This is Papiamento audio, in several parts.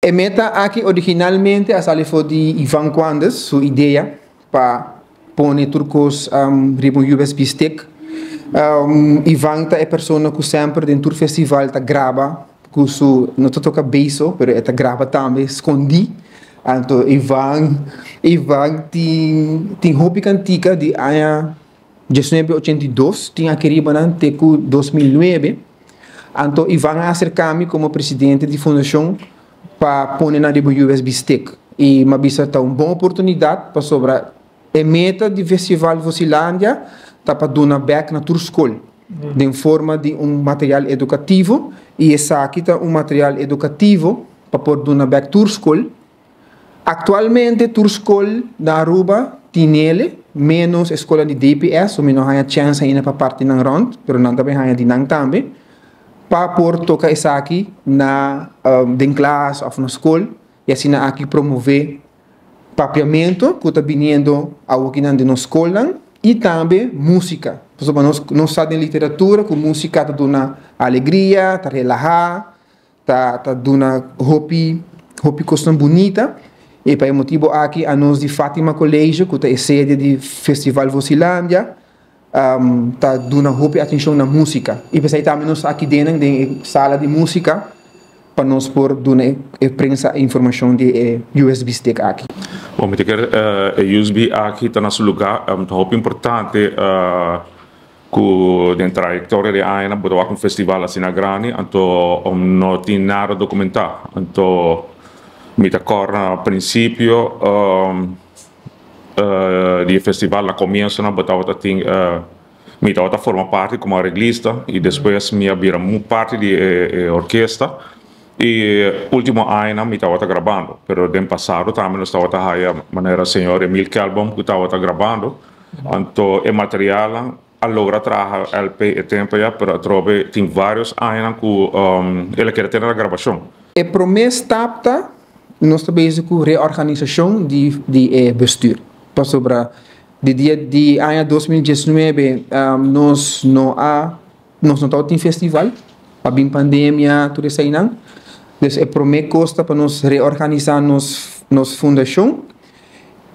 E meta aki originalmente a sali for di Ivan Quandes, su idea pa pone tur cos riba un USB stick. Ivan ta e persona cu semper den tur festival ta graba cu su, no ta toca bass, pero e ta graba tambe scondi. Anto Ivan tin hopi cantica di aña 1982, tin aki riba nan te cu 2009. Anto Ivan a acerca mi como presidente di fundacion pa pone nan riba USB stick. Y m'a bisa ta un bon oportunidad pasobra e meta di Festival Vosilandia ta pa duna bek na tur scol den forma di un material educativo, y esaki ta un material educativo pa por duna bek tur scol. Actualmente tur scol na Aruba tin ele, menos scol di DPS, mi no haya chance ainda pa parti nan rond, pero nan tambe haya di nan tambe, pa por toca esaki na den klas of na scol, y asina aki promove papiamento cu ta biniendo aki nan den nos scolnan, y tambe musica. Pasobra nos sa den literatura cu musica ta duna alegria, ta relaha, ta duna hopi hopi cosnan bunita. Y pa e motibo aki anos di Fatima College, cu ta e sede di Festival Vosilandia, ta duna hopi atencion na musica. Y pesey tambe nos aki den sala di musica pa nos por duna e prensa informacion di e USB stick aki. Bom, mi kier e USB aki ta na su lugar, ta hopi importante cu den trayectoria di aña bo ta un festival asina grandi, anto no tin nada documenta. Anto mi ta corda na principio di festival, na comienso nan bo tabata tin mi tabata forma parti como arreglista y despues mi a bira parti di orkesta y ultimo aña mi tabata grabando, pero den pasado tambe nos tabata haya manera señor Emil Kelbom cu tabata grabando. Anto e material a logra traha LP e tempo ya, pero atrobe tin varios aña cu el a keda tin e grabacion. E prome stap ta nos ta bezig cu reorganisacion di bestuur. Pasobra di dia di aña 2019 nos no tin festival, pa bin pandemia, tur esey nan. Dus e prome cos ta pa nos reorganisa nos fundacion.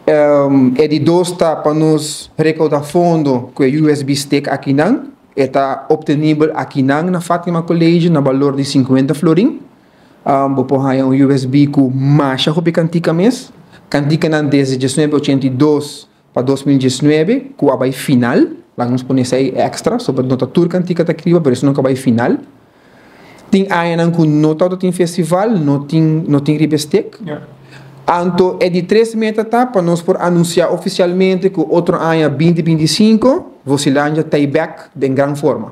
E di dos ta pa nos recauda fondo cu e USB stick aki nan. E ta obtenibel aki nan na Fatima College na valor di 50 florin. Bo por haya un USB cu masha hopi cantica mes. Cantica nan desde 1982 pa 2019, cu a bay final. Laga nos pone esey extra, sobre no ta tur cantica ta aki riba, pero esey nan cu a bay final. Tin aña nan cu no ta tin festival, no tin riba stick. Anto, e di tres meta ta pa nos por anuncia oficialmente cu otro aña 2025, Vosilandia ta back den gran forma.